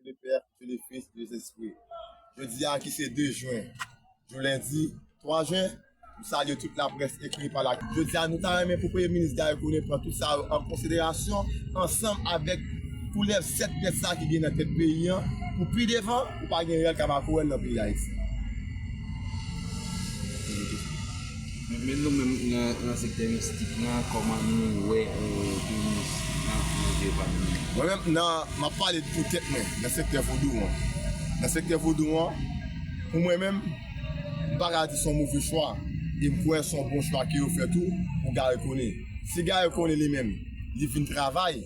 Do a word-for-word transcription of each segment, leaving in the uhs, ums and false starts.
le Pè, ke le Fis, ke le Sentespri. Jodi a ki se de jen, jou lendi twa jen, m salye tout laprès ekri pa la. Jodi a nou ta renmen pou Premye Minis Garry Conille pran tout sa yo an konsiderasyon ansanm avèk koulèv sèt tèt sa ki gen nan tèt peyi an pou pi devan pou pa gen rèl ka makorèl nan peyi Dayiti. Men nou menm nan sektè mistik lan, kòman nou wè Premye Minis nan pwoje pa nou? Mwen menm nan m ap pale pou tèt mwen nan sektè vodou an. Nan sektè vodou an, pou mwen menm, m pa ka di se yon move chwa. E m kwè se yon bon chwa ke yo fè tou pou Garry Conille. Si Garry Conille li menm, li vin travay,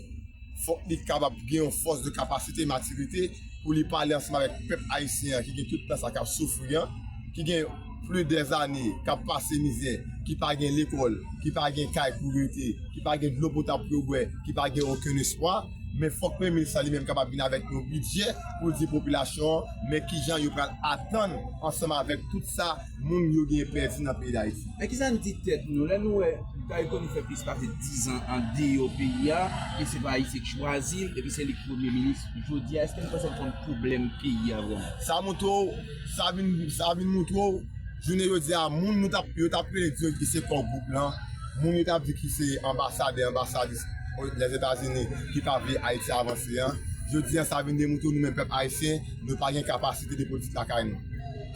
fòk li kapab gen yon fòs de kapasite, matirite pou li pale ansanm avèk pèp ayisyen an ki gen tout tan sa k ap soufri an, ki gen plis de zane k ap pase mizè, ki pa gen lekòl, ki pa gen kay pou rete, ki pa gen dlo potab pou yo bwè, ki pa gen okenn espwa. Men fòk Premye Minis lan li menm kapab vin avèk yon bidjè pou l di popilasyon an men kijan yo pral atann ansanm avèk tout sa moun yo genyen pèdi nan peyi Dayiti. Men kisa n di tèt nou lè nou wè Garry Conille fè plis pase diz an andeyò peyi a e se pa Ayisyen k chwazi l epi se li k premye minis jodi a, èske n panse n konn pwoblèm peyi a vrèman? Sa montre w, sa vin sa vin montre w jounen jodi a moun nou t ap yo t ap rele di yo ki se kò gwoup lan, moun yo t ap di ki se anbasadè, anbasadris Lèzetazini ki pa vle Ayiti avanse an, jodi a sa vin demontre w nou menm pèp ayisyen nou pa gen kapasite de politik lakay nou.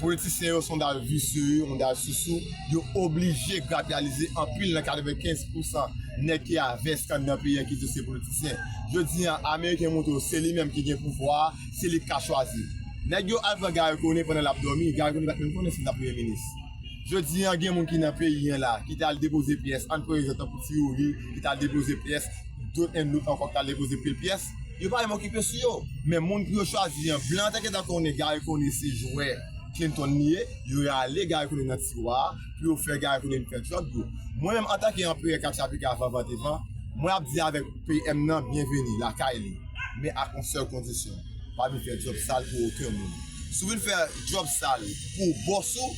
Politisyen yo se yon dal visye, yon dal sousou, yo oblije grapyalize anpil nan katrevenkenz pousan nèg ki a vès k anndan peyi a ki di yo se politisyen. Jodi a, Ameriken montre w se li menm ki gen pouvwa a, se li k ka chwazi. Nèg yo al pran Garry Conille pandan l ap dòmi, Garry Conille pa t menm konnen si l t ap premye minis. Jodi a, gen moun ki nan peyi an la, ki t al depoze pyès, ann pran egzanp tankou Ti Youri, ki t al depoze pyès, Dot and Loot ankò ki t al depoze pil pyès, yo pa menm okipe sou yo. Men moun pou yo chwazi an, blan an te gentan konnen Garry Conille se jwè Clinton li ye, yo rale Garry Conille nan tiwa a pou yo fè Garry Conille vin fè djòb yo. Mwen menm antanke anperè Katchapika Van Van te Van, mwen ap di avèk P M nan byenveni lakay li, men ak yon sèl kondisyon, pa vin fè djòb sal pou okenn moun. Si w vin fè djòb sal pou bòs ou,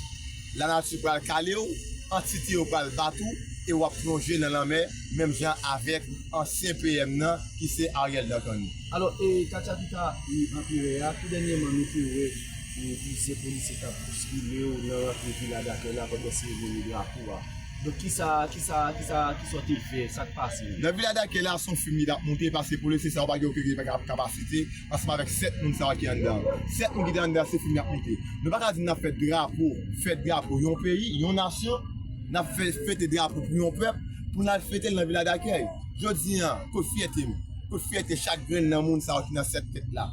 lanati pral kale w, antite yo pral bat ou e w ap plonje nan lanmè menm jan avèk ansyen P M nan ki se Ariel Darkany. Alò, e, Katchapika, e, anperè a, tou dènyèman nou te wè e, plizyè polisye t ap bouskile w nan rantre vila dakèy la pandan seremoni drapo a. Donk, kisa, kisa, kisa, kisa w te fè, sa k pase? Nan vila dakèy la, se yon fim ki t ap moute, paske polisye sa yo pa gen okenn kapasite, ansanm avèk sèt moun sa yo ki anndan. Sèt moun ki te anndan, se fim y ap moute. Nou pa ka di n ap fè drapo, fèt drapo yon peyi, yon nasyon, n ap fè, fete drapo pou yon pèp, pou n al fete l nan vila dakèy. Jodi a, kot fyète m? Kot fyète chak grenn nan moun sa yo ki nan sèt tèt la?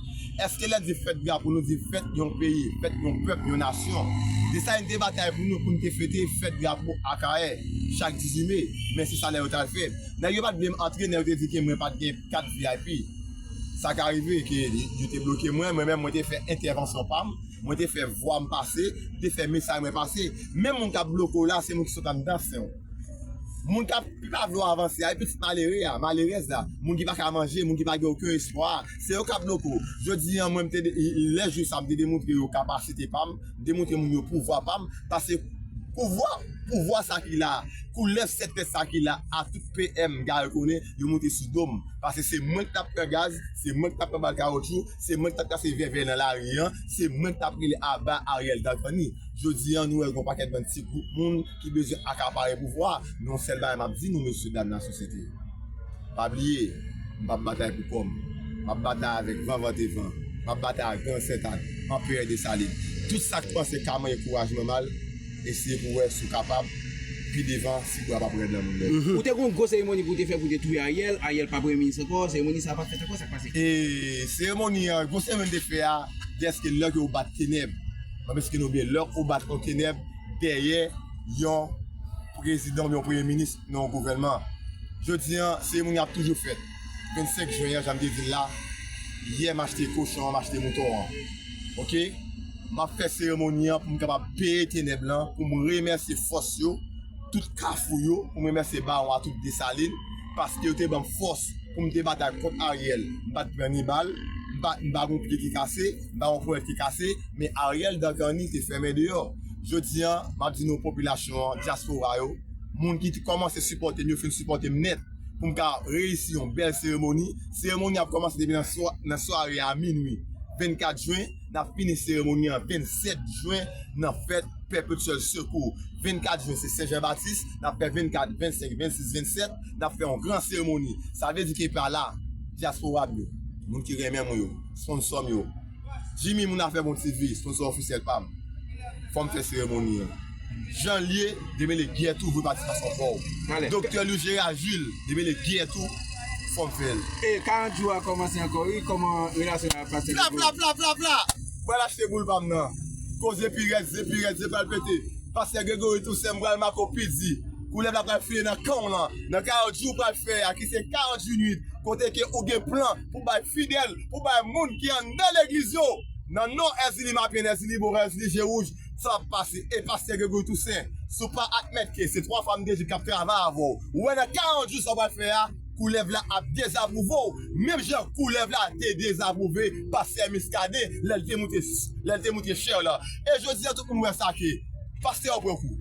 Èske lè n di fèt drapo, nou di fèt yon peyi, fèt yon pèp, yon nasyon? Desalin te batay pou nou, pou n te fete fèt drapo Akayè, chak dizuit me, men se sa nèg yo t al fè. Nèg yo pa t vle m antre, nèg yo te di ke mwen pa t gen kat V I P. Sa ka rive ke yo te bloke mwen, mwen menm mwen te fè entèvansyon pa m, mwen te fè vwa m pase, m te fè mesaj mwen pase. Men moun k ap bloke w la, se moun ki sot anndan sen w. Moun k ap ki pa vle w avanse a, e pitit malere a, malerèz la, moun ki pa ka manje, moun ki pa gen okenn espwa, se yo k ap bloke w. Jodi a, mwen, m te, lè jou sa, m te demontre yo kapasite pa m, m demontre moun yo pouvwa pa m, paske pouvwa, pouvwa sa ki la, koulèv sèt tèt sa ki la, a tout P M Garry Conille, yo moute sou do m. Paske se mwen ki t ap pran gaz, se mwen ki t ap pran bal kawotchou, se mwen ki t ap kase vèvè nan lari an, se mwen ki t ap rele aba Ariel Darkany. Jodi a, nou wè gon pakèt bann ti gwoup moun ki bezwen akapare pouvwa, men yon sèl bagay m ap di nou, mesye dam nan sosyete. Pa bliye, m p ap batay pou kò m. M ap batay avèk Van Van te Van. M ap batay ak Gran Sentak, Anperè Desalin. Tout sa k panse ka manyen kouraj mwen mal, eseye pou wè si w kapab pi devan si bra p ap rèd nan moun lè. Ou te gen yon gwo seremoni pou w te fè pou w te touye Ariel, Ariel pa premye minis ankò, seremoni sa a pa t fèt ankò, sa k pase? E seremoni an, gwo seremoni m te fè a, dèske lè ke w bat tenèb, mwen menm si ke nou byen, lè w bat yon tenèb dèyè yon prezidan oubyen yon premye minis nan yon gouvènman. Jodi a, seremoni ap toujou fèt. Vennsenk jen an, jan m te di l la, yè m achte kochon an, m achte mouton an. Oke? M ap fè seremoni an pou m kapab peye tenèb lan, pou m remèsye fòs yo, tout Kafou yo, pou m remèsye bawon a tout Desalin, paske yo te ban m fòs pou m te batay kont Ariel. M pa t pran ni bal, m pa, m pa gon pye ki kase, m pa gon ponyèt ki kase, men Ariel Darkany te fè men deyò. Jodi a, m ap di nou popilasyon an, dyaspora yo, moun ki te kòmanse sipòte m, yo fin sipòte m nèt, pou m ka reyisi yon bèl seremoni. Seremoni ap kòmanse depi nan swa, nan sware a minwi. vennkat jen, n ap fini seremoni an vennsèt jen nan fèt Pèpetyèl Sekou. Vennkat jen se Sen Jan Batis, n ap fè vennkat, vennsenk, vennsis, vennsèt, n ap fè yon gran seremoni. Sa vle di ke pa la, dyaspora m yo, moun ki renmen mwen yo, sponsò m yo, Jimmy Moun Afè Bon T V, sponsò ofisyèl pa m. Fò m fè seremoni an. Jan l ye, Demele Guerre tou vle patisipasyon pa w. Doktè Louis Gérard Jules, Demele Guerre tou, fò m fè l. E karant jou a kòmanse ankò wi, kòman relasyon nan ap pase? Fla, fla, fla, fla, fla! Pral achte boul pa m nan. Koze pi rèd, ze pi rèd, ze pral pete. Pastè Gregory Toussaint, m pral make w pi di. Koulèv la pral file nan kan w lan. Nan karant jou pral fè a, ki se karant jou nwit, kote ke ou gen plan pou bay fidèl, pou bay moun ki anndan legliz yo. Nan non Èzili Mapyen, Èzili Boran, Èzili Je Wouj, sa ap pase. E pastè Gregory Toussaint, si w pa admèt ke se twa fanm de Jip k ap travay avè w, ou wè nan karant jou sa w pral fè a, koulèv la ap dezapwouve w, menm jan koulèv la te dezapwouve pastè Muscadin lè l te moute, lè l te moute chè la. E jodi a, tout moun wè sa ke pastè yo pran kou.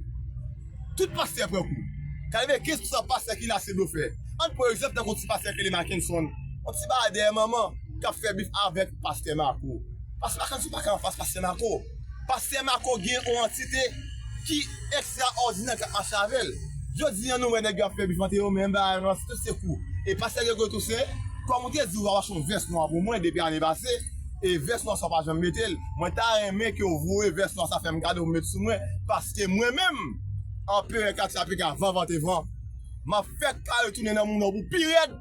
Tout pastè pran kou. Katrevennkenz pousan pastè ki la se blofè. Ann pran egzanp tankou ti pastè ki rele Mackenson, yon ti bagay dèyè manman, k ap fè bif avèk pastè Marco. Pastè Mackenson pa ka anfas pastè Marco. Pastè Marco gen yon antite ki ekstraòdinè k ap mache avè l. Jodi a, nou wè nèg yo ap fè bif ant yo, men bagay yo nan tout se kou. E pastè Gregory Toussaint, kòm ou te di w va achte yon vès nwa pou mwen depi ane pase, e vès nwa sa w pa janm mete l. Mwen ta renmen ke w voye vès nwa sa fè m kado pou m met sou mwen, paske mwen menm, Anperè Katchapika, van vante van, m ap fè kare tounen nan moun nan pou pi rèd,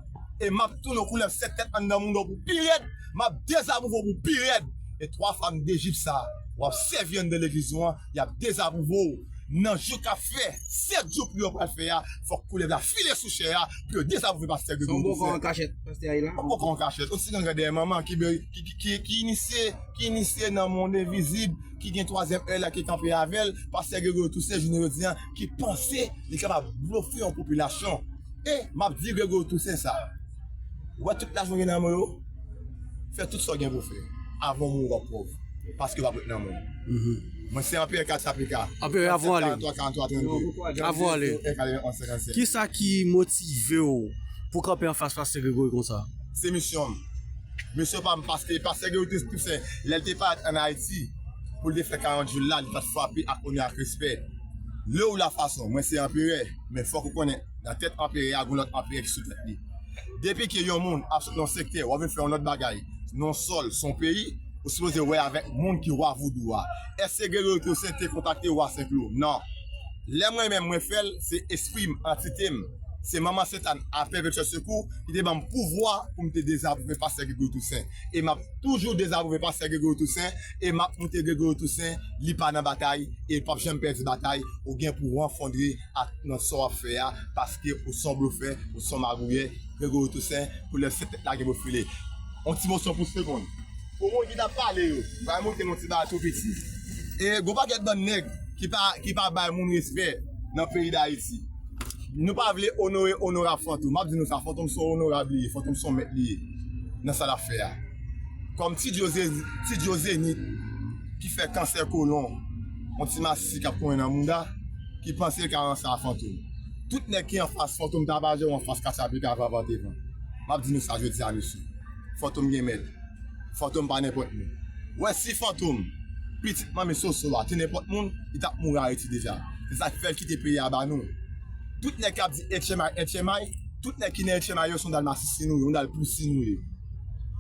e m ap tounen w koulèv sèt tèt anndan moun nan pou pi rèd, m ap dezapwouve w pou pi rèd. E twa fanm de Jip sa, w ap sèvi anndan legliz ou an, y ap dezapwouve w. Nan jou k ap fè sèt jou pou yo pral fè a, fòk koulèv la file sou chè a pou yo dezapwouve pastè Gregory Toussaint. Se yon bòkò an kachèt, pastè a ye la. Yon bòkò an kachèt, yon ti grangan dèyè manman ki, ki, ki, ki, ki inisye, ki inisye nan mond envizib, ki gen twazyèm èy la ki kanpe avè l, pastè Gregory Toussaint, jounen jodi a, ki panse li kapab blofe yon popilasyon. E m ap di Gregory Toussaint sa. Ou wè tout lajan w gen nan men w yo, fè tout sa w gen pou w fè. Avan w mouri w ap pòv. Paske w ap ret nan men w. Mwen se Anperè Katchapika. Anperè, avan w ale. Avan w ale. Kisa ki motive w pou w kanpe anfas pastè Gregory konsa? Se misyon m. Misyon pa m, paske pastè Gregory Toussaint, lè l te parèt ann Ayiti, pou l te fè karant jou l la, li pa t frape ak onè ak respè. Lè ou la fason, mwen se anperè, men fòk ou konnen, nan tèt anperè a, gon lòt anperè ki sou tèt li. Depi ke yon moun ap sot nan yon sektè, w ap vin fè yon lòt bagay, nan yon sòl, se yon peyi, ou sipoze wè avèk moun ki wa voudou a. Èske Gregory Toussaint te kontakte wa Senklo? Non. Lè mwen menm mwen fè l, se espri m, antite m, se manman Sentàn a Pèpetyèl Sekou ki te ban m pouvwa pou m te dezapwouve pastè Gregory Toussaint. E m ap toujou dezapwouve pastè Gregory Toussaint, e m ap montre Gregory Toussaint, li pa nan batay, e l p ap janm pèdi batay, ou gen pou w anfondre ak nan sa w ap fè a, paske ou se yon blofè, ou se yon magouyè, Gregory Toussaint, koulèv sèt tèt la gen pou file. Yon ti moso pou segonn. Pou moun ki t ap pale yo, m pral montre nou ti bagay tou piti. E gon pakèt bann nèg ki pa, ki pa bay moun respè nan peyi Dayiti. Nou pa vle onore onorab Fantom. M ap di nou sa, Fantom se yon onorab li ye, Fantom se yon mèt li ye nan sa l ap fè a. Kòm Ti Djo Ze-, Ti Djo Zenith ki fè kansè kolon, yon ti masisi k ap konyen nan mouda, ki panse l ka ranse a Fantom. Tout nèg ki anfas Fantom Tabajè ou anfas Katchapika, van vante van. M ap di nou sa jodi a, mesye. Fantom gen mèt. Fantom pa nenpòt moun. Ou wè si Fantom, pitit manmi Soso a, te nenpòt moun, li t ap mouri Ayiti deja. Se sa k fè l kite peyi a ba nou. Tout nèg k ap di H M I, H M I, tout nèg ki nan H M I yo se yon dal masisi nou ye, yon dal pousi nou ye.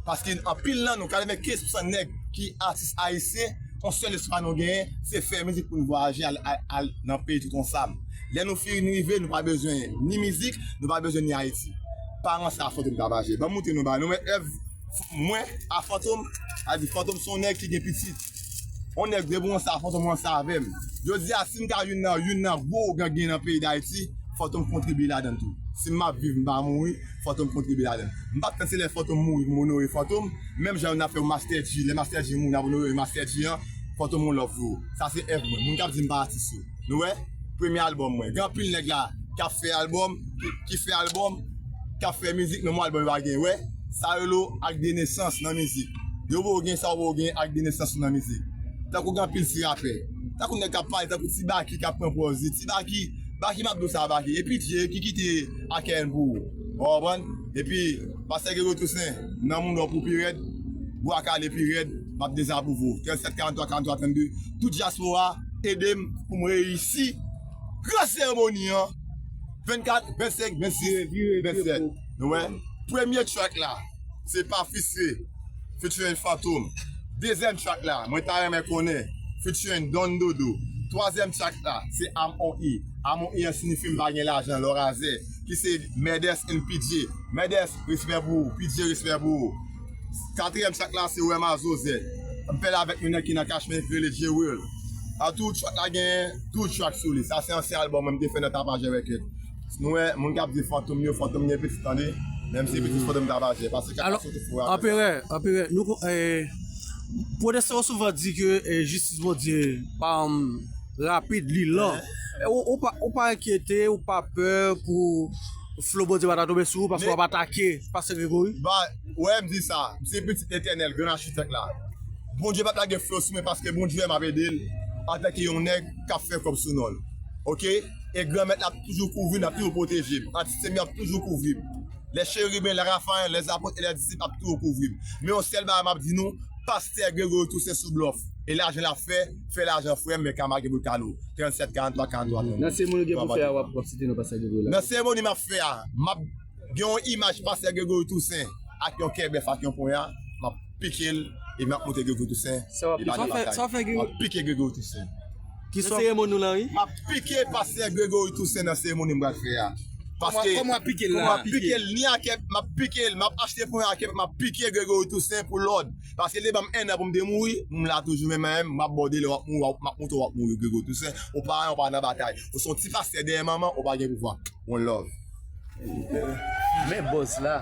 Paske anpil nan nou, katrevenkenz pousan nèg ki atis ayisyen, yon sèl espwa nou genyen, se fè mizik pou nou vwayaje al, al, al nan peyi tout ansam. Lè nou fin rive, nou pa bezwen ni mizik, nou pa bezwen ni Ayiti. Pa ranse a Fantom Tabajè. Ban m montre nou bagay. Nou wè èv mwen a Fantom, a di Fantom se yon nèg ki gen pitit. Yon nèg dwe pou ranse a Fantom, ranse avè m. Jodi a, si m ta youn nan, youn nan gwo ougan gen nan peyi Dayiti, Fantom kontribye ladan l tou. Si m ap viv, m pa mouri, Fantom kontribye ladan l. M p ap tann se lè Fantom mouri pou m onore Fantom, menm jan n ap fè Master G, lè Master G mouri, n ap onore Master G an, Fantom gon love pou ou. Sa se èv mwen. Moun k ap di m pa atis yo. Nou wè? Premye albòm mwen. Gen anpil nèg la k ap fè albòm, ki, ki fè albòm, k ap fè mizik, men mwen albòm yo pa gen. Wè? Sa yo rele ak de nesans nan mizik. Yo poko gen sa ou poko gen ak de nesans ou nan mizik. Tankou gen anpil ti rapè. Tankou nèg k ap pale, tankou Ti Baky k ap pran pòz li. Ti Baky, Baky m ap di w sa Baky. Epi Dye ki kite A K N pou ou. Ou konprann? Epi, pastè Gregory Toussaint, nan moun ou pou pi rèd, bwa kale pi rèd, m ap dezapwouve w. Tranntsèt karannntwa karannntwa trannde. Tout dyaspora, ede m pou m reyisi gran seremoni an. Vennkat, vennsenk, vennsis, vennsèt. Nou wè? Premye track la, se Pa Fristre, featuring Fantom. Dezyèm track la, Mwen Ta Renmen Konnen, featuring Don Dodo. Twazyèm track la, se I'm on E. I'm on E an siyifi M Pa Gen Lajan, Lòrazè, ki se Mèdès and P J. Mèdès, respè pou ou. P J, respè pou ou. Katriyèm track la, se Wè Mazo Zè. M fè l avèk yon nèg ki nan Kachmè, ki rele J Will. An tou, track la gen douz track sou li. Sa se ansyen album mwen m te fè nan Tapajè Record. Nou wè, moun k ap di Fantom yo, Fantom gen pitit, tande. Menm si pitit Fantom Tapajè, paske kaka soti fou a. Anperè, Anperè, nou ko-, eh, pwotestan yo souvan di ke, eh, jistis Bondye pa, mm, rapid, li lan. Eh, ou, ou pa, ou pa enkyete, ou pa pè pou flo Bondye pa ta tonbe sou ou paske w ap atake Pastè Gregory? Ba, wè, m di sa. M se pitit Letènèl, Gran Achitèk la. Bondye p ap lage flo sou mwen paske Bondye wè m ap ede l antanke yon nèg k ap fè kòb sou non l. Oke? E Granmèt la ap toujou kouvri m, l ap toujou pwoteje m. Antisemitizm ap toujou kouvri m. Lè cheriben, lè rafayen, lè apot e lè disip ap toujou kouvri m. Men yon sèl bagay m ap di nou, Pastè Gregory Toussaint sou blòf. E lajan l ap fè, fè lajan frè m, men kama gen pou l kale w. Tranntsèt karannntwa karannntwa. Nan seremoni w gen pou fè a, w ap, w ap site non Pastè Gregory la. Nan seremoni m ap fè a, m ap gen yon imaj Pastè Gregory Toussaint ak yon kè bèf ak yon ponya, m ap pike l e m ap montre Gregory Toussaint. Sa w ap pike? Sa w fè, sa w fè, Gregory? M ap pike Gregory Toussaint. Nan seremoni nou la, wi. M ap pike Pastè Gregory Toussaint nan seremoni m pral fè a. Paske kòman w ap pike l la? M ap pike l ni ak kè, m ap pike l, m ap achte ponya ak kè, m ap pike Gregory Toussaint pou lòd. Paske li te ban m ennan pou m te mouri, m la toujou menm, menm, m ap ba w delè, w ap mouri, w ap, m ap montre w ap mouri Gregory Toussaint. Ou pa anyen, ou pa nan batay. Ou se yon ti pastè dèyè manman, ou pa gen pouvwa. One love. Men bòs la.